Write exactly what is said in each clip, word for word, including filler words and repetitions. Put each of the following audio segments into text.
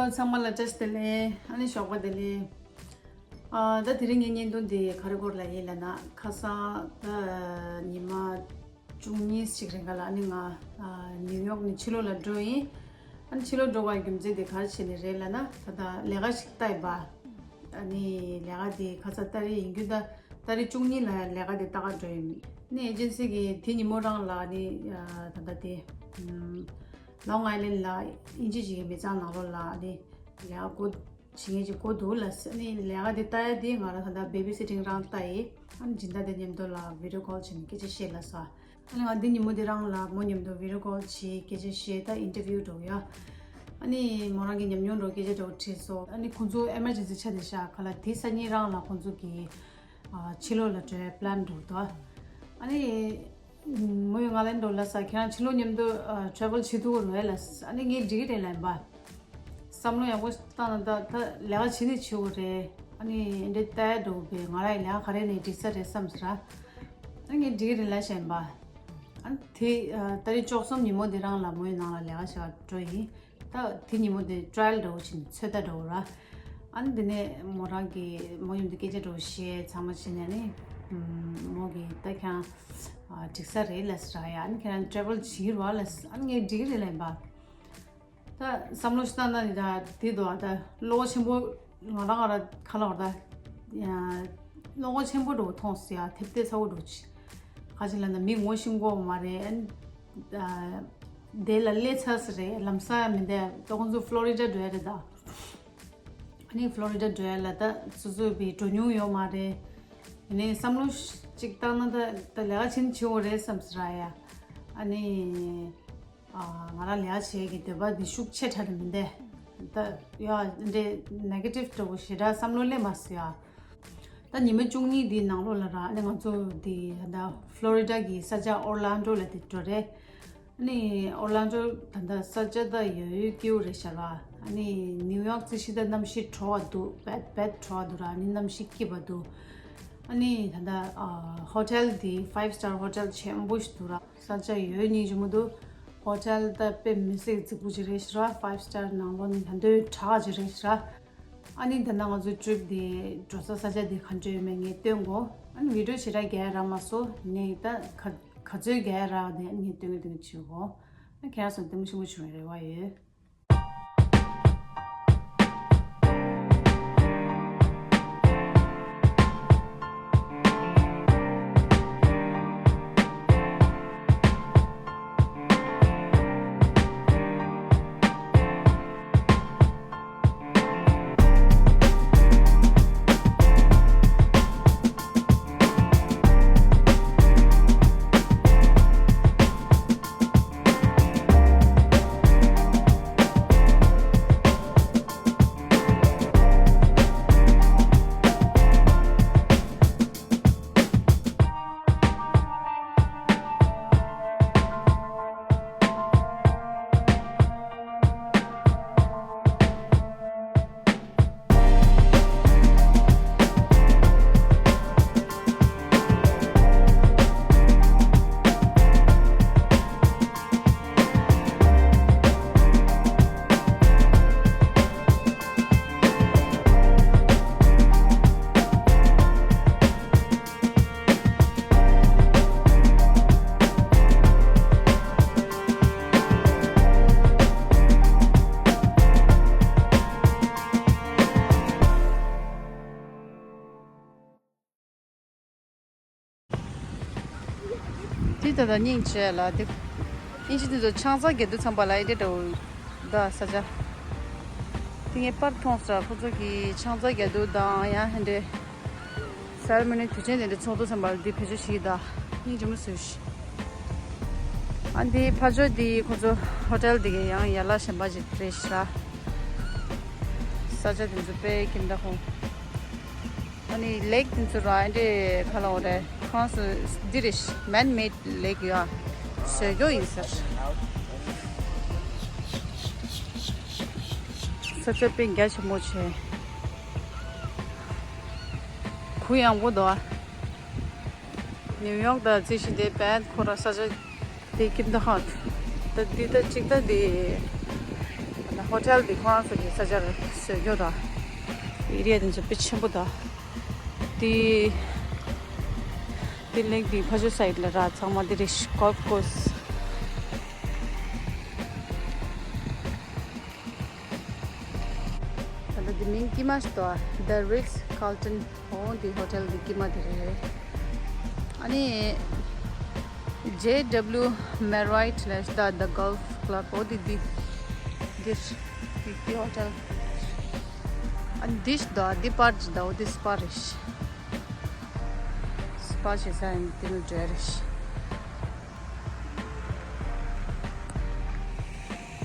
ཚང་མ་ལ་བཀྲ་ཤིས་བདེ་ལེགས། ཨ་ནི་ཞོགས་པ་བདེ་ལེགས། ཨ་ད་དེ་རིང་ངའི་བརྙན་ཐུང་འདི་ག་རེ་སྐོར་ལ་ཡིན་ལབ་ན། ཁ་སང་ད་ཉི་མ་བཅུ་གཉིས་ཤིག་རིང་ག་ལ་ཨ་ནི་ང་ཨ་ནིའུ་ཡོག་ནས་ཕྱི་ལོགས་ལ་འགྲོ་ཡིན། ཨ་ནི་ཕྱི་ལོགས་འགྲོ་བའི་རྒྱུ་མཚན་དེ་ག་རེ་བྱས་ནས་རེད་ལབ་ན། ད་ལྟ་ལས་ཀ་ཞིག་བལྟ་ཡིན་པ། ཨ་ནི་ལས་ཀ་དེ་ཁ་ཚ་ཏ་རིག་ཡིན་རྒྱུ་ད། ཏ་རིག་བཅུ་གཉིས་ལ་ལས་ཀ་དེ་ལྟ་ག་འགྲོ་ཡིན། ཨ་ནི་ཨེ་ཇེན་སི་གིས་དེ་ཉིན་མོ་རང་ལ་ཨ་ནི་ད་ལྟ་དེ་ལོང་ཨའི་ལན་ལ་དབྱིན་ཇི་ཞིག་གི་མི་ཚང་ནང་ལོགས་ལ་ཨ་ནི་ལས་ཀ་བྱེད་མཁན་ཅིག་བསྐོ་འདུག་ལ། ཨ་ནི་ལས་ཀ་དེ་ལྟ་ཡ་དེ་ང་རང་ད་ལྟ་བེ་བི་སི་ཊིང་རང་ལྟ་ཡིན། ཨ་ནི་སྦྱིན་བདག་དེ་མཉམ་དུ་ལ་བི་ཌི་ཡོ་ཀོལ་བྱས་ནས་སྐད་ཆ་བཤད་ལབ་སོང་། ཨ་ནི་ང་འདི་ཉིན་མོ་འདི་རང་ལ་མོ་མཉམ་དུ་བི་ཌི་ཡོ་ཀོལ་བྱས་སྐད་ཆ་བཤད། ད་ཨིན་ཊར་བིའུ་འགྲོ་གི་ཡ། ཨ་ནི་མོ་རང་གི་ཉམས་མྱོང་འགྲོ་སྐད་ཆ་འགྲོ་དྲིས་སོང་། ཨ་ནི་ཁོང་ཚོ་ཨེ་མར་ཇེན་སི་ཆ་དེ་ཤག་ག་ལ་དེ་སང་ཉིན་རང་ལ་ཁོང་ཚོ་གི་ཨ་ཕྱི་ལོགས་ལ་འགྲོ་ཡ་པི་ལན་འགྲོ་འདུག་ཨ་ནི་མོས་ང་ལ་འགྲོ་ལ་ས་ཁྱེད་རང་ཕྱི་ལོགས་མཉམ་དུ་ཨ་ཊེ་རེ་ཝལ་བྱེད་ཐུབ་ཀྱི་རེད་ལ། ཨ་ནི་ངས་འགྲིག་གི་རེད་ལབ་ཡིན་པ། བསམ་བློ་ཡག་པོ་བཏང་ན་ད་ད་ལས་ཀ་བྱེད་ནི་བྱེད་དགོས་རེད། ཨ་ནི་འདི་ལྟ་ཡ་འགྲོ་གི་ང་རང་ཡི་ལས་ཀ་ག་རེ་ནས་འགྲིག་ས་རེད་བསམ་ཟེར། ཨ་ངས་འགྲིག་གི་རེད་ལབ་བཞག་ཡིན་པ། ཨ་དེ་ཨ་ཏ་རིག་བཅུ་གསུམ་ཉིན་མོ་དེ་རང་ལ་མོའི་ནང་ལ་ལས་ཀ་བྱེད་ག་འགྲོ་ཡིན། ད་དེ་ཉིན་མོ་དེ་ཊ་ར་ཡལ་འདྲ་བོ་བྱས་ནས་ཚོད་ལྟ་འདྲ་བོ་ར། ཨ་ནི་དེ་ནས་མོ་རང་གིས་མོ་མཉམ་དུ་སྐད་ཆ་འདྲ་བོ་བཤད་ཚང་མ་བྱས་ནས་ནི། ཨམ་མོ་གིས་ད་ཁྱེད་རང་ཨ་འགྲིག་ས་རེད་ལབ་ཟེར་ཡ། ཨ་ནི་ཁྱེད་རང་ཊེ་རེ་ཝལ་བྱེད་ཀྱི་རེད་བ་ལབ་ཟེར། ཨ་ནི་ངས་འགྲིག་གི་རེད་ལབ་ཡིན་པ། ད་བསམ་བློ་ཞིག་བཏང་ན་ནི་ད་དེ་དོ་ད་བློ་ཁོག་ཆེན་པོ། ང་རང་ང་རང་ཁ་ལོག་ད་ཡ་བློ་ཁོག་ཆེན་པོ་འགྲོ་མཐོང་སི་ཡ་ཐེབས་ཏེ་ཚ་བོ་འགྲོ་ཆི། ག་ཅི་ལ་ན་མི་ངོ་ཤེས་ཀྱི་མ་རེད། ཨ་དེ་ལ་སླེབས་ཚར་སི་རེད། ལམ་སང་ཡ་མི་འདས་ད་ཁོང་ཚོ་ཕློ་རི་ཌ་འགྲོ་ཡ་རེད་ད། ཨ་ནི་ཕློ་རི་ཌ་འགྲོ་ཡ་ལ་ད་སོ་སོ་བི་འགྲོ་མྱོང་ཡོད་མ་རེད། ཡིན་ནའི་བསམ་བློ་ཅིག་བཏང་ན་ད་ད་ལས་ཀ་ཆེན་བྱེད་འོ་རེད་བསམ་སི་ར་ཡ། ཨ་ནི། ཨ་ང་རང་ལས་ཀ་བྱེད་ཀྱི་འདོད་པ་འདི་ཤུགས་ཆེ་དྲགས་མི་འདུག་ད་ཡ་འདྲེ་ནེ་གེ་ཊིབ་འདྲ་བོ་ཞེ་དྲག་བསམ་བློ་སླེབས་མ་སོང་ཡ། ད་ཉི་མ་བཅུ་གཉིས་འདིའི་ནང་ལོགས་ལ་ར་ཨ་ནི་ང་ཚོ་འདི་ད་ཕློ་རི་ཌ་གི་ས་ཆ་ཨོར་ལན་ཌོ་ལ་དེ་འགྲོ་རེད། ཨ་ནི་ཨོར་ལན་ཌོ་ད་ད་ས་ཆ་ད་ཡོད་ཡོད་སྐྱིད་པོ་རེད་ཤག་ར། ཨ་ནི་ནིའུ་ཡོག་རྩི་ཤིང་ད་གནམ་གཤིས་དྲོ་བ་འདུག་བད་བད་དྲོ་བ་འདུག་ར། ཨ་ནི་གནམ་གཤིས་སྐྱིད་པ་འདུག་ཨ་ནི་ད་ད་ཨ་ཧོ་ཊེལ་འདི་ཕའིབ་སི་ཊར་ཧོ་ཊེལ་ཆེན་པོ་ཞིག་འདུག་ར། ས་ཆ་ཡོད་སྙིང་རྗེ་མོ་འདུག་ཧོ་ཊེལ་ད་དཔེ་མི་སྲིད་རྫིག་པོ་ཅིག་རེད་ཤག་ར། ཕའིབ་སི་ཊར་ནང་ལོགས་ནི་ད་འདོད་དྲག་ཅིག་རེད་ཤག་ར། ཨ་ནི་ད་ནང་ང་ཚོའི་ཊིརིབ་དེ་འགྲོ་ས་ས་ཆ་དེ་ག་འདྲ་ཡོད་མེད་ངས་སྟོན་གོ། ཨ་ནི་བི་ཌིའོ་ཞེ་དྲག་རྒྱག་ཡ་རག་མ་སོང་། ནས་ད་ག་ག་ཚོད་རྒྱག་ཡ་རག་དེ་ངས་སྟོན་གི་སྟོན་གི་བྱེད་གོ། ཨ་ཁྱེད་རང་ཚོ་ལྟད་མོ་ཆེན་པོ་བྱུང་བའི་རེ་བ་ཡོད། དེ་ད་ལྟ་སྙིང་རྗེ་ལ་དེ། སྙིང་རྗེ་དེ་ཚོ་ཆང་ས་རྒྱག་དུས་ཙམ་པ་ལ་ཨེ་འདྲ་འདྲ་བོ་ད་ས་ཆ། དེ་ངས་པར་མཐོང་ས་ཁོ་ཚོ་གི་ཆང་ས་རྒྱག་དུས་དང་ཡང་ཧན་འདྲེ། སེ་ར་མོ་ནི་དུས་ཆེན་དེ་འདྲ་ཚོགས་དུས་ཙམ་པ་ལ་འདི་བེད་སྤྱོད་བྱེད་ཀྱི་ད། སྙིང་རྗེ་མོ་བཟོས་ཤི། ཨ་འདི་ཕར་ཕྱོགས་འདི་ཁོ་ཚོ་ཧོ་ཊེལ་འདི་གའི་ཡང་ཡར་ལ་གཞན་པ་ཅིག་རེད་ཤག་ས་ཆ་དེ་ཚོ་དཔེ་ཁྱིམ་བདག་ཁོང་། ཨ་ནི་ལེག་དེ་ཚོ་ར་ཨེ་འདྲེ་ཁ་ལ་འོ་རེད། ཁོ་རང་ཚོ་འདི་རེད། མེན་མེད་ལེག་ཡོད། བཟོས་རྒྱུ་ཡིན་ཟེར། ས་ཆ་དཔེ་རྒྱ་ཆེན་པོ་བྱས། གུ་ཡངས་པོ་འདུག་ཨ། ནིའུ་ཡོག་དང་རྩི་ཤིང་དེ་བན་ཁོ་ར་ས་ཆ་དེ་ཁྱིམ་བདག་ཁང་། ད་འདི་ད་གཅིག་ད་འདི། ཧོ་ཊེལ་འདི་ཁོ་རང་ཚོ་གི་ས་ཆར་བཟོས་རྒྱུ་དང་། ཨེ་རི་ཡ་དེ་ཚོ་དཔེ་ཆེན་པོ་དང་། དེ་དེ་ལེགས་འདི་ཕ་ཇོ་སའིད་ལ་ར་ཚང་མ་འདི་རེད། གོལ་ཕ་ཀོར་སི། ད་ལྟ་འདི་མིང་དཀྱིལ་མ་ཞིག་འདུག The Ritz Carlton. ཨོ་འདི་ཧོ་ཊེལ་འདི་དཀྱིལ་མ་དེ་རེད། ཨ་ནི་J W Marriott ལ་ད་The Golf Club. ཨོ་འདི་འདི་འདིར་འདི་འདི་ཧོ་ཊེལ། ཨ་ནི་འདི་ཞིག་འདུག་འདི་པར་ཅིག་འདུག་འོ་འདི་སྤ་རེད། སྤ་བྱེད་ས་ཡིན་འདི་ནི་འདྲ་རེད།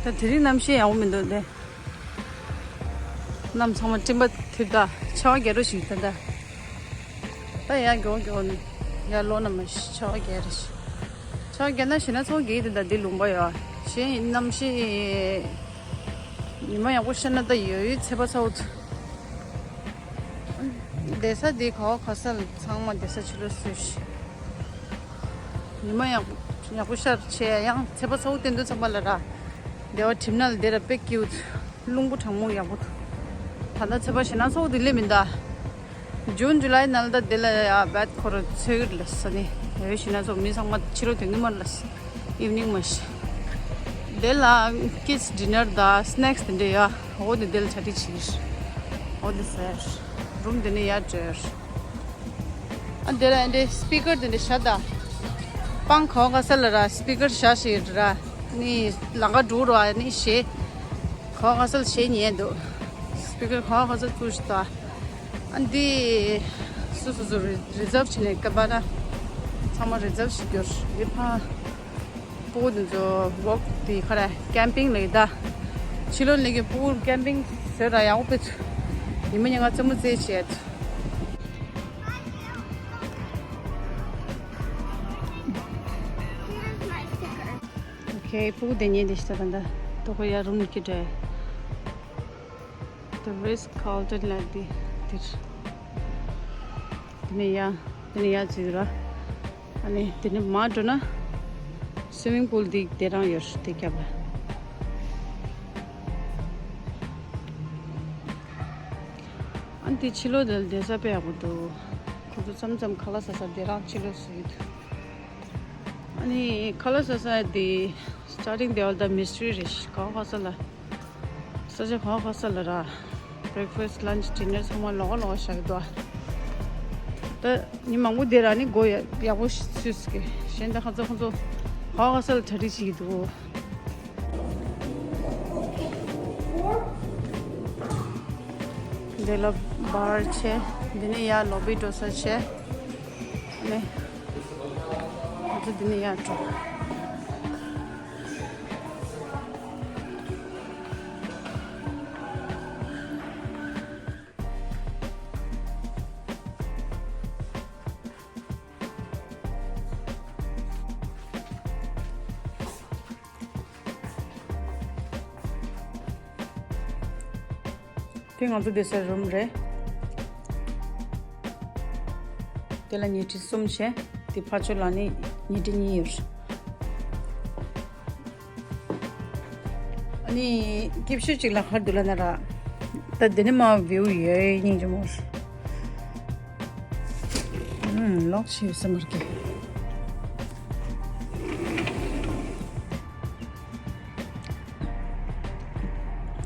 ད་དེ་རིང་གནམ་གཤིས་ཡག་པོ་མི་འདུག་སྟེ། གནམ་ཚང་མ་སྤྲིན་པ་ཐིབས་ད། ཆར་པ་རྒྱག་འགྲོ་ཞིག་ད་ད། ད་ཡར་མགྱོགས་མགྱོགས་ནས་ཡར་ལོག་ན་མ་གཞི་ཆར་པ་རྒྱག་རེད། ཆར་པ་རྒྱག་ན་ཞེད་སྣང་ཚ་པོ་རྒྱག་གི་འདུག་ད་འདི་ལུང་པ་ཡོད་གཞན་གནམ་གཤིས་ཉི་མ་ཡག་པོ་ཤར་ན་ད་ཡོད་ཡོད་ཚད་པ་ཚ་པོ། བསྡད་ས་འདི་ག་བ་ག་ས་ལ་ཚང་མ་བསྡད་ས་ཕྱི་ལོགས་སུ་ཞིག་ཉི་མ་ཡག་ཡག་པོ་ཤར་བྱས་ཡང་ཚད་པ་ཚ་པོ་བསྟན་དུས་ཚང་མ་ལ་ར། བདེ་བ་གྲིབ་ནག་ལ་བདེ་ར་དཔེ་སྐྱིད། རླུང་བུ་གྲང་མོ་ཡག་པོ་འདུག་ད་ལྟ་ཚད་པ་ཞེད་སྣང་ཚ་པོ་འདི་སླེབས་མིན་ད། ཇུན་ཇུ་ལའི་ནང་ལ་ད་དེ་ལ་ཡ་བད་ཁོ་ར་ཚོད་ལ་ས་ནི་ཡོད་ཞེད་སྣང་ཚ་པོ། མི་ཚང་མ་ཕྱི་ལོགས་དོན་གི་མ་ལ་ས་ཨིབ་ནིང་མ་ཤི། དེ་ལ་ཀིཌ་ཌི་ནར་ད་སི་ནེག་སི་དེ་འདྲ་ཡ། འོ་དེ་དེ་ལ་གྲ་སྒྲིག་བྱེད་ཀྱི་རེད། འོ་དེ་ཟེར། རུམ་དེ་ནས་ཡར་འགྲོ། ཨ་འདི་ལ་འདི་སི་པི་ཀར་དེ་འདྲ་བཞག་ད། སྤང་ག་བ་ག་ས་ལ་ར་སི་པི་ཀར་བཞག་ཞིག་ར། ནི་ལང་ཀ་འགྲོ་ར་ནི་གཞས། ག་བ་ག་ས་ལ་གཞས་ཉན་འདུག་སི་པི་ཀར་ག་བ་ག་ས་བཙུགས་ཤིག་ད། ཨ་འདི་སོ་སོ་སོ་རི་རི་ཛརབ་བྱས་ནས་ཀ་བ་ན་ཚང་མ་རི་ཛརབ་བྱེད་རྒྱུར་འདི་ཕ། སྤུ་གུ་དེ་ཚོ་ཝོག་དེ་ཁ་ར་ཀེམ་པིང་ལ་ཡི་ད། ཕྱི་ལོགས་ལ་གི་སྤུ་གུ་ཀེམ་པིང་བཟོས་ར་ཡག་པོ་དཔེ་ཚུ། ཉི་མ་ཉིན་ང་རྩེད་མོ་རྩེ་བྱེད། ཨོ་ཁེ། སྤུ་གུ་དེ་ཉིན་དེ་ཤི་ད་ད་ད་དོ་ཁོ་ཡ་རུམ་གི་འདྲ། The Ritz Carlton ལ་དེ་དེར། དེ་ནས་ཡ། དེ་ནས་ཡ་ཙི་ར། ཨ་ནི་དེ་ནས་མར་འགྲོ་ན་སུའི་མིང་པུལ་འདི་དེ་རང་ཡོད་རེད་དེ་རྒྱབ་ལ། ཨ་ནི་དེ་ཕྱི་ལོགས་དེ་བསྡད་ས་དཔེ་ཡག་པོ་འདུག་ཁོ་ཚོ་མཚམས་མཚམས་ཁ་ལག་ཟ་ས་དེ་རང་ཕྱི་ལོགས་སུ་ཡོད་འདུག་ཨ་ནི་ཁ་ལག་ཟ་ས་དེ་སི་ཊར་ཊིང་དེ་བ་ད་མི་སི་ཊི་རི་རེད། ག་བ་ག་ས་ལ། ས་ཆ་གང་ག་ས་ལ་ར། བྷི་རེག་ཕ་སི་ཊི་ལན་ཆི་ཌི་ནར་ཚང་མ་ལོགས་ཀ་ལོགས་ཀ་བཞག་གི་འདུག་ད་ཉིན་མང་པོ་དེ་ར་ནི་སྒོ་ཡ་ཡག་པོ་ཞིག་ཚུད་ཀྱི་གཞན་ད་ཁ་ཚ་ཁོ་ཚོ་གང་ག་ས་ལ་གྲ་སྒྲིག་བྱེད་ཀྱི་འདུག་འདི་ལ་བར་བྱས། འདི་ནས་ཡར་ལོ་བི་འགྲོ་ས་བྱས། ནས་ང་ཚོ་འདི་ནས་ཡར་འགྲོ། དེ་ང་ཚོ་བསྡད་སའི་རུམ་རེད། དེ་ལ་ཉལ་ཁྲི་གསུམ་བྱས། དེ་ཕར་ཕྱོགས་ལ་ནི་ཉལ་ཁྲི་གཉིས་ཡོད། ཨ་ནི་སྐྱིད་ཤོས་ཅིག་ལ་ག་རེ་འདུག་ལབ་ན་ར། ད་འདི་ནས་མར་བིའུ་ཡོད་སྙིང་རྗེ་མོ། ཨུམ། ལོག་ཤི་ཡོད་ས་མ་རེད། ད་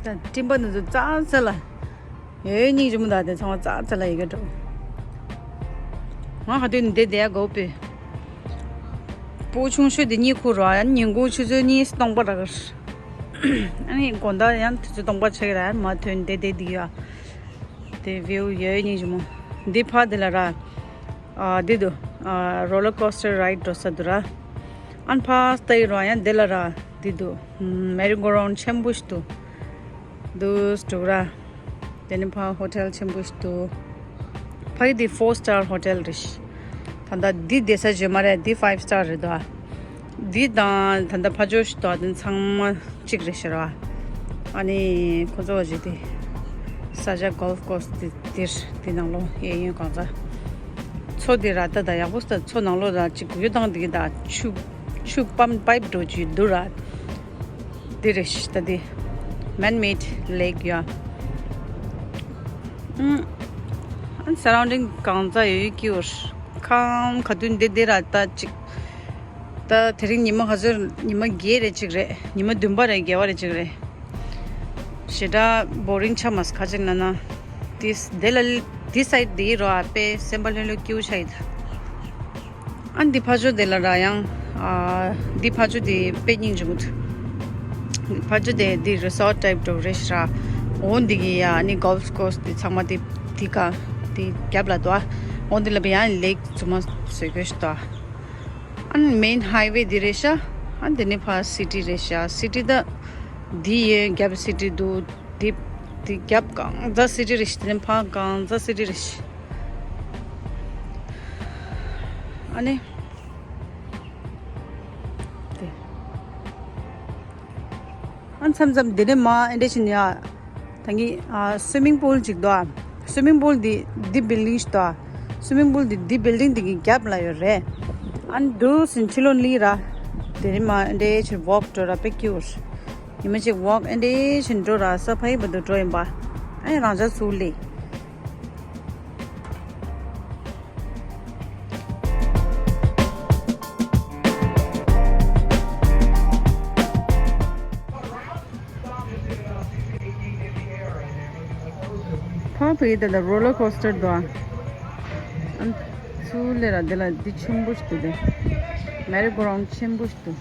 སྤྲིན་པ་འདི་ཚོ་ཙག་ཙག་ལ། ཡོད་སྙིང་རྗེ་མོ། ད་དེ་ཚང་མ་ཙག་ཙག་ལ་ཡི་གེ་འགྲོ། ང་ག་དུས་ནས་བསྡད་བསྡད་ཡ་དགོས་པས། སྤུ་གུ་ཆུང་ཤོས་དེ་གཉིད་ཁུག་རོགས། ཡང་ཉིན་གུང་ཆུ་ཚོད་གཉིས་སྟོང་པ་རག་གི་རེད། ཨ་ནི་དགོང་དག་ཡང་དུས་ཚོད་སྟོང་པ་ཆགས་ཀྱི་རེད། མར་ཐོན་བསྡད་བསྡད་འདི་ཡ། དེ་བིའུ་ཡོད་སྙིང་རྗེ་མོ། འདི་ཕར་དེ་ལ་ར། ཨ་འདི་འདུག་ཨ་རོ་ལར་ཀོ་སི་ཊར་རའིཌ་འགྲོ་ས་འདུག་ར། ཨ་ནི་ཕར་ལྟ་ཡི་རོགས། ཡང་འདི་ལ་ར་འདི་འདུག་མེ་རི་གོ་རའུན་ཌི་ཆེན་པོ་ཞིག་འདུག་འདུག་འདུག་ར། དེ་ནས་ཕར་ཧོ་ཊེལ་ཆེན་པོ་ཞིག་འདུག་ཕ་གི་འདི་ཕོར་སི་ཊར་ཧོ་ཊེལ་རེད། ད་ལྟ་འདི་བསྡད་ས་བརྗོད་མ་རེད། འདི་ཕའིབ་སི་ཊར་རེད་དོ། འདི་དང་ད་ལྟ་ཕ་ཇོ་ཞིག་འདུག་དེ་ཚང་མ་གཅིག་རེད་ཤག་ར། ཨ་ནི་ཁོ་ཚོ་བ་ཞིག་དེ་ས་ཆ་གོལ་ཕ་ཀོར་སི་དེ་དེར་དེ་ནང་ལོགས་གཡས་གཡོན་གང་ཚ། མཚོ་དེ་ར་ད་ད་ཡག་པོ་ས། མཚོ་ནང་ལོགས་ད་ཅིག་གུ་ཡོ་བཏང་དེ་གི་ད་ཆུ་ཆུ་པམ་པའིབ་འགྲོ་ཅིག་འདུག་ར། དེ་རེད་ཤག་ད་དེ། Man-made lake ཡ། ཨང་། ཨ་surrounding གང་ཙམ་ཡོད་ཡོད་ཀྱི་ཡོད། ཁམ་ག་དུས་འདི་འདི་ར་ད་ཅིག་ད་དེ་རིང་ཉི་མ་ག་ཚོད། ཉི་མ་བརྒྱད་རེ་ཅིག་རེད། ཉི་མ་བདུན་པ་རེད། བརྒྱད་པ་རེ་ཅིག་རེད། ཞེ་དྲག་boring་ཆགས་མ་སོང་། ག་ཅིག་ན་ན། དེ་དེ་ལ་དེ་side་དེ་རོ་ཨ་དཔེ་སེམས་པ་ལྷོད་ལྷོད་སྐྱིད་པོ་ཆགས་ཡོད་ད། ཨ་འདི་ཕ་ཇོ་དེ་ལ་ར་ཡང་། ཨ་འདི་ཕ་ཇོ་དེ་དཔེ་སྙིང་རྗེ་མོ་འདུག་ཕ་ཇོ་དེ་འདི་resort type་འདྲ་རེད་ཤག་འོ་འདི་གི་ཡ་ནི་golf course་དེ་ཚང་མ་དེ་དེ་ག་དེ་རྒྱབ་ལ་འདུག་འོ་འདི་ལ་བ་ཡང་lake་རྫུན་མ་བཟོས་གོ་ཤག་འདུག་ཨ་main highway་དེ་རེད་ཤག་ཨ་འདི་ནི་ཕ་city་རེད་ཤག city་ད་འདི་ཡའི་རྒྱབ་city་འདུག་འདི་འདི་རྒྱབ་གང་ཙ་city་རེད་ཤག་དེ་ནི་ཕ་གང་ཙ་city་རེད་ཤག་ཨ་ནི། དེ། ཨ་མཚམས་མཚམས་དེ་ནས་མ་ཨེ་འདྲ་ཞིག་ཡ། ད་གི་ཨ་swimming pool་ཅིག་འདུག་ཨ་swimming pool་འདི་འདི་building་ཞིག་འདུག་ཨ་swimming pool་འདི་འདི་building་འདི་གི་རྒྱབ་ལ་ཡོད་རེད། ཨ་ནི་འདུག་སེ་ཕྱི་ལོགས་སླེབས་ར། དེ་ནས་མ་ཨེ་འདྲ་ཞིག་walk་འགྲོ་ར་དཔེ་སྐྱིད་པོ་རེད། ཉི་མ་ཅིག་walk་ཨེ་འདྲ་ཞིག་འགྲོ་ར་ས་ཕ་ཡི་བར་དུ་འགྲོ་ཡིན་པ། ཨ་ཡ་རང་ཅག་ཚུར་སླེབས། ཕ་བུ་ཡི་དེ་ལ་roller coaster་འདུག་ཨ། ཨ་ཚུར་ལས་ར་དེ་ལ་འདི་ཆེན་པོ་ཞིག་འདུག་དེ། merry-go-round་ཆེན་པོ་ཞིག་འདུག་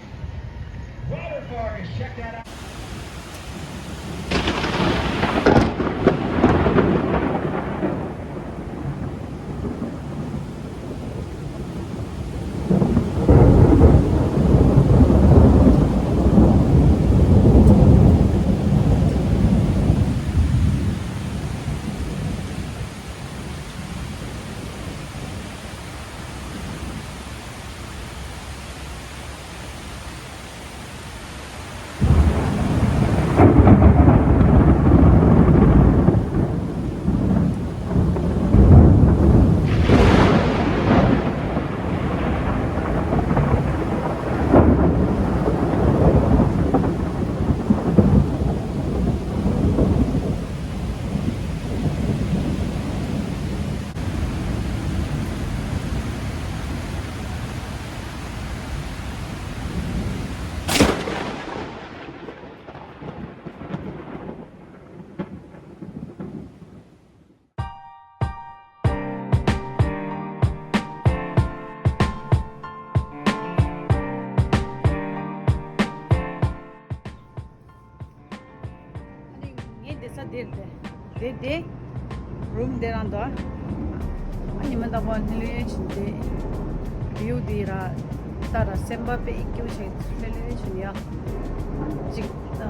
ཨ་ནི་ངའི་བསྡད་ས་འདིར་བསྡད་བསྡད་དེ། རུམ་འདི་རང་དུ། ཨ་ཉི་མ་རྟག་པར་ལྷོད་ལྷོད་བྱས་ཏེ། བིའུ་འདི་ར་ལྟ་ར་སེམས་པ་དཔེ་སྐྱིད་པོ་བྱས་ལྷོད་ལྷོད་བྱས་ནས་ཡ། ཅིག་ཨ་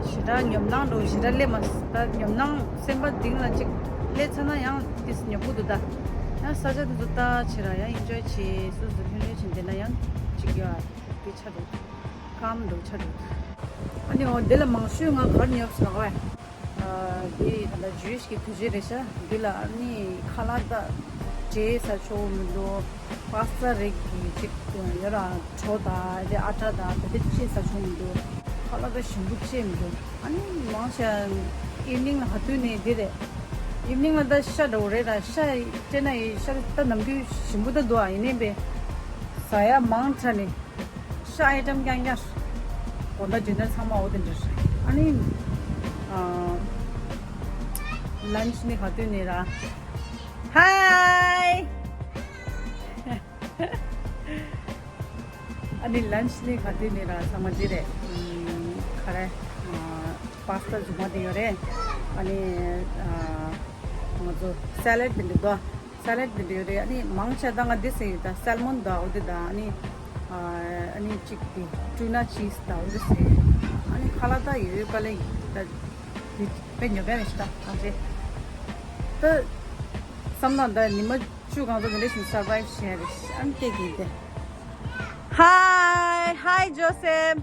ཞེ་དྲག་ཉོབ་སྣང་འགྲོ་ཞེ་དྲག་སླེབས་མ་སོང་། ད་ཉོབ་སྣང་སེམས་པ་གཏིང་ལ་ཅིག་སླེབས་ཚར་ན་ཡང་ཏིས་ཉོབ་པོ་འདུག་ད། ཡང་ས་ཆ་དེ་ཚོ་ལྟ་བྱས་ར་ཡང་ཨིན་ཇོའི་བྱས་སོ་སོ་ལྷོད་ལྷོད་བྱས་བསྡད་ན་ཡང་ཅིག་ཡ་དེ་ཆགས་འགྲོ། ཀམ་འགྲོ་ཆགས་འགྲོ། ཨ་ནི་འོ་འདི་ལ་མང་ཤོས་ང་ག་རེ་ཉོས་ཟེར་ན་ཨ། འདི་ད་ལྟ་ཇུས་ཀྱི་དུས་ཆེན་རེད་ཤག་འདི་ལ་ཨ་ནི་ཁ་ལག་ད་འབྲས་ཟ་ཆོག་མི་འདུག་པཱ་སྟ་རིགས་ཀྱི་ཅིག་ཡོད་ར། གྲོ་དང་དེ་ཨ་ཊ་དང་དེ་དེ་ཅི་ཟ་ཆོག་མི་འདུག་ཁ་ལག་ད་ཞིམ་པོ་ཅི་མི་འདུག་ཨ་ནི་མང་ཆེ་ཨིབ་ནིང་ལ་ག་དུས་ནས་འདི་རེད། ཨིབ་ནིང་ལ་ད་ཤ་འདྲ་བོ་རེད་ར། ཤ་སྤྲད་ན་ཡི་ཤ་ད་ནམ་རྒྱུན་ཞིམ་པོ་ད་འདུག་ཨ་ཡིན་ནའི་བས་ཟ་ཡ་མང་དྲགས་ནས། ཤ་ཨའི་ཊམ་རྐྱང་རྐྱང་། དགོང་དག་ཌི་ནར་ཚང་མ་འོ་དེ་འདྲ་རེད། ཨ་ནི། ཨ། ལན་ཆི་ནི་ག་དུས་ནས་ར། ཧའི། ཨ་ནི་ལན་ཆི་ནི་ག་དུས་ནས་ར་ཚང་མ་འདི་རེད། ཨམ། ག་རེ། ཨ། པཱ་སྟ་རྫུན་མ་དེ་ཡོད་རེད། ཨ་ནི། ཨ། ང་ཚོ་སེ་ལེཌ་དེ་འདྲ་འདུག་སེ་ལེཌ་དེ་འདྲ་ཡོད་རེད། ཨ་ནི་མང་ཆེ་ད་ང་འདི་ཟེར་ཡོད། ད་སེལ་མོན་དང་འོ་དེ་དང་ཨ་ནི། ཨ་ནི་གཅིག་དེ་ཊུ་ན་ཆིས་དང་འོ་དེ་ཟེར་ཡོད། ཨ་ནི་ཁ་ལག་ད་ཡོད་ཡོད་པ་ལས་ད་དེ་དཔེ་ཉོ་མཁན་རེད་ཤག་ད་གང་བྱེད། ད་བསམ་ན་ད་ཉི་མ་བཅུ་གང་ཙམ་དེ་འདྲ་ཞིག་སར་བའིབ་བྱས་རེད། ཨ་ནི་སྐད་ཀྱིས་དེ། Hi, hi, Joseph.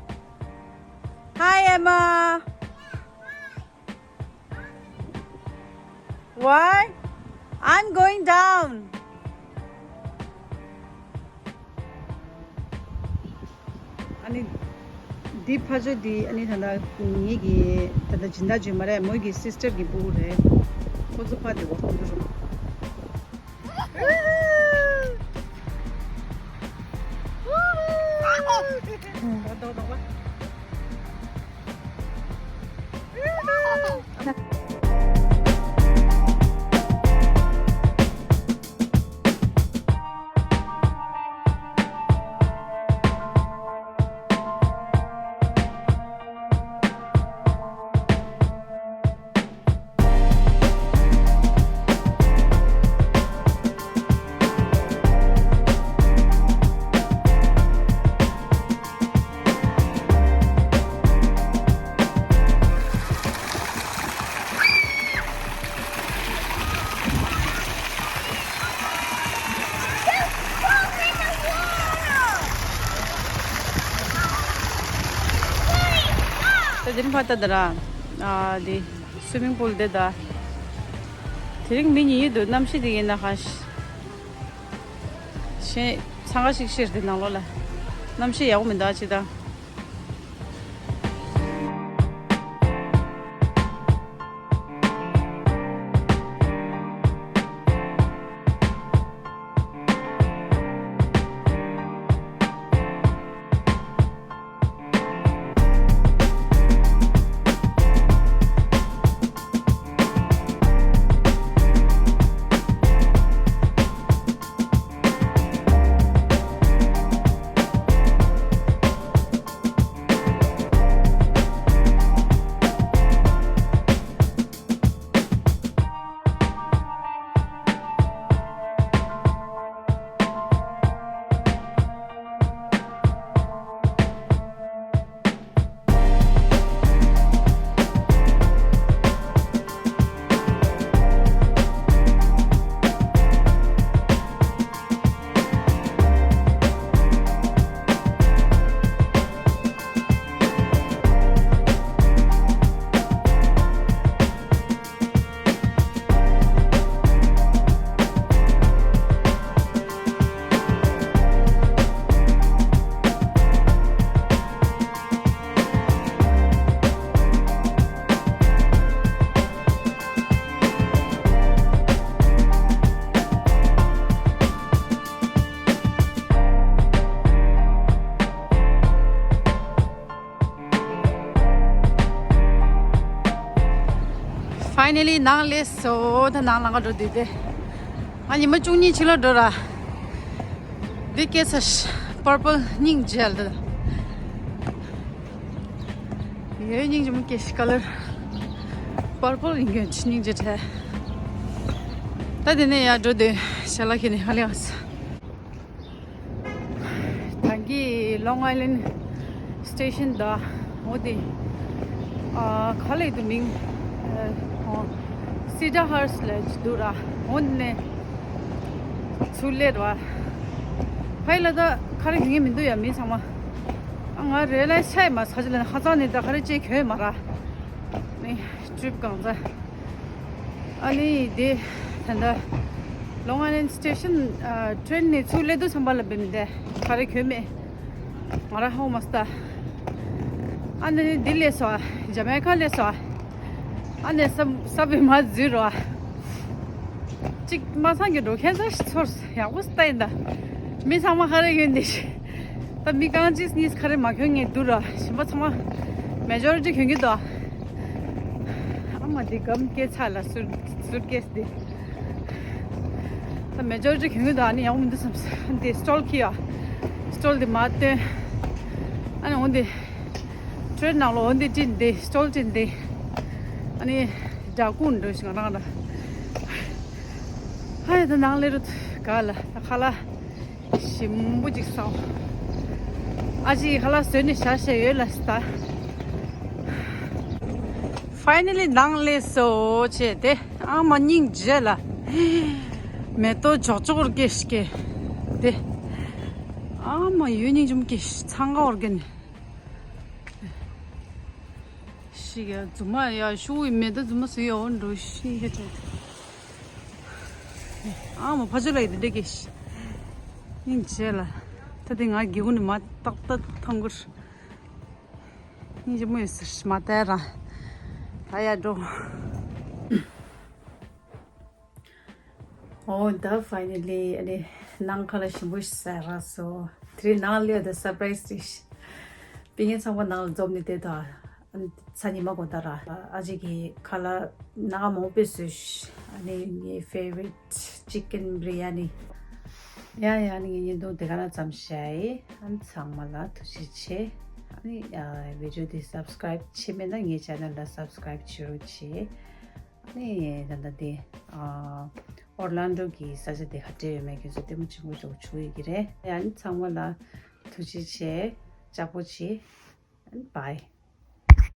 Hi, Emma. Why? I'm going down. ཨ་ནི། འདི་ཕ་ཇོ་འདི་ཨ་ནི་ད་ལྟ་ངེད་ཀྱི་ད་ལྟ་སྦྱིན་བདག་ཅིག་མ་རེད། མོ་གི་སིས་ཊར་གྱི་སྤུ་གུ་རེད། ཁོ་ཚོ་ཕ་དེ་འོ་ཁོང་ཚོ་རུ། ད་དེ་རིང་ཕར་ལྟ་ད་ར། ཨ་དེ་སུའི་མིང་པུལ་དེ་ད། དེ་རིང་མི་ཉུང་ཡོད་འདུག་གནམ་གཤིས་དེ་ཡིན་ན་ཧ་ཤ་ཤེ་འཚང་ཁ་ཤིག་ཤེར་དེ་ནང་ལོགས་ལ། གནམ་གཤིས་ཡག་པོ་མི་འདུག་ཨ་ཅི་ད། Finally ནང་སླེབས་སོང་། ད་ནང་ལམ་ཁ་འགྲོ་དུས་དེ། ང་ཉི་མ་བཅུ་གཉིས་ཕྱི་ལོགས་འགྲོ་ར། འདི་སྐྱེས་ས་པར་པལ་སྙིང་རྗེ་ལ། ཡོད་སྙིང་རྗེ་མོ་སྐྱེས་ཤིག་ཀ་ལར། པར་པལ་ཡིན་གྱི་སྙིང་རྗེ་བྲལ། ད་དེ་ནས་ཡར་འགྲོ་དུས་ཞལ་ལག་ཁྱེར་ནས་ཧ་ལས་ཨ་ས། ད་གི་Long Island Station ད་འོ་དེ། ཨ་ག་ལེ་དུ་མིང་། ཨ་Cedar Hills ལ་འདུག་ར། འོ་ནས་ཚུར་སླེབས་ར། ཕ་ཡི་ལ་ད་ག་རེ་ཡོང་གི་མི་འདུག་ཡ་མི་ཚང་མ། ཨ་ང་རེ་ལ་ཆ་ཡི་མ་ས་ཅི་ལ་ནི་ཧ་ཙང་ནི་ད་ག་རེ་ཅེས་གྱོད་མ་ར། ནི་ཀྲིབ་གང་ཚ། ཨ་ནི་དེ་ད་ལྟ་Long Island Station ཨ་ཊེན་ནས་ཚུར་སླེབས་དུས་ཙམ་པ་ལ་བེམ་དེ་ག་རེ་གྱོད་མེད། ང་ར་ཧོ་མ་སྟ། ཨ་ནི་འདི་སླེབས་སོ། ཇ་མེ་ཀ་སླེབས་སོ། ཨ་ནི་ས་ས་བི་མ་འཛུལ་རོ། གཅིག་མ་སང་གི་འགྲོ་ཁན་ས་ཚོར་ཡག་པོ་སྟ་ཡིན་ད། མི་ཚང་མ་ག་རེ་ཡོད་འདི་ཤི། ད་མི་རྐང་གཅིག་གཉིས་ག་རེ་མ་གྱོན་ངེས་འདུག་ར། གཞན་པ་ཚང་མ་མེ་ཇོ་རི་ཊི་གྱོན་གྱི་འདུག་ཨ་མ་འདི་སྒམ་སྐྱེས་ཚ་ལ་སུར་སུར་ཀེས་འདི། ད་མེ་ཇོ་རི་ཊི་གྱོན་གྱི་འདུག་ཨ་ནི་ཡག་པོ་མི་འདུག་བསམ་སོང་། འདི་སི་ཊོལ་ཁྱེར་ཡ། སི་ཊོལ་འདི་མ་སྟོན། ཨ་ནི་འོ་འདི་ཊེན་ནང་ལོགས་འོ་འདི་སྤྲིན་འདི་སི་ཊོལ་སྤྲིན་འདི། ཨ་ནི་སྦྲ་ཁུང་འགྲོ་ཞིག་ང་རང་ལ། ཧ་ཡ་ད་ནང་ལས་རུ་ག་ལ་ད་ཁ་ལ། ཞིམ་པོ་ཅིག་ཟ། ཨ་ཅེ་ཁ་ལག་བཟོས་ནས་བཞག་བཞག་ཡོད་ལ་སི་ད། Finally ནང་སླེབས་སོ་བྱས་ཏེ། ཨ་མ་སྙིང་རྗེ་ལ། མེ་ཏོག་ཅོག་ཅོག་ར་སྐྱེས་སྐྱེས། ཏེ། ཨ་མ་ཡོད་སྙིང་རྗེ་མོ་སྐྱེས་ཚང་ཀ་བར་གན། ཤི་ག་རྫུན་མ་ཡ་ཤུ་བའི་མེ་ཏོག་རྫུན་མ་སུ་ཡོད་འགྲོ་ཤི་ཧེ་ཏྲེ། ཨ་མ་ཕ་ཆོས་ལ་ཡི་དེ་འདྲ་གི་ཤི། སྙིང་རྗེ་ལ། ད་དེ་ང་སྒེའུ་ཁུང་ནས་མ་ཏག་ཏག་མཐོང་གི་རེད། སྙིང་རྗེ་མོ་ཡོད་ཟེར་མ་བལྟས་ར། ད་ཡར་འགྲོ། ཨོ་ད་finally ཨ་ནི་ནང་ཁ་ལ་ཞིམ་པོ་ཟ་རག་སོང་། དེ་རིང་ནང་ལ་ད་surprise་ཏིག་སྤུན་ཀྱག་ཚང་མ་ནང་ལ་འཛོམས་ནས་བསྡད་ད། ཨ་ནི་ཚ་ཉི་མ་དགོང་དག་ར། ཨ་ཅག་གིས་ཁ་ལག་སྣ་ཁ་མང་པོ་བཟོས། ཨ་ནི་ངའི་favorite chicken biryani། ཡ་ཡ། ཨ་ནི་ངའི་བརྙན་ཐུང་དེ་ག་ན་ཙམ་བཞག་ཡིན། ཨ་ནི་ཚང་མ་ལ་ཐུགས་རྗེ་ཆེ། ཨ་ནི་ཨ་video་འདི་subscribe་བྱས་མེད་ན་ངའི་channel་ལ་subscribe་བྱེད་རོགས་བྱེད། ཨ་ནི་ད་ལྟ་འདི་ཨ་Orlando་གི་ས་ཆ་དེ་ག་འདྲ་ཡོད་མེད་ཁྱེད་ཚོ་ལྟད་མོ་བྱེད་དགོས་ཞོག་བྱུང་ཡོད་ཀྱི་རེད། ཡ་ཨ་ནི་ཚང་མ་ལ་ཐུགས་རྗེ་ཆེ། ལྕགས་པོ་བྱེད། ཨ་ནི་bye།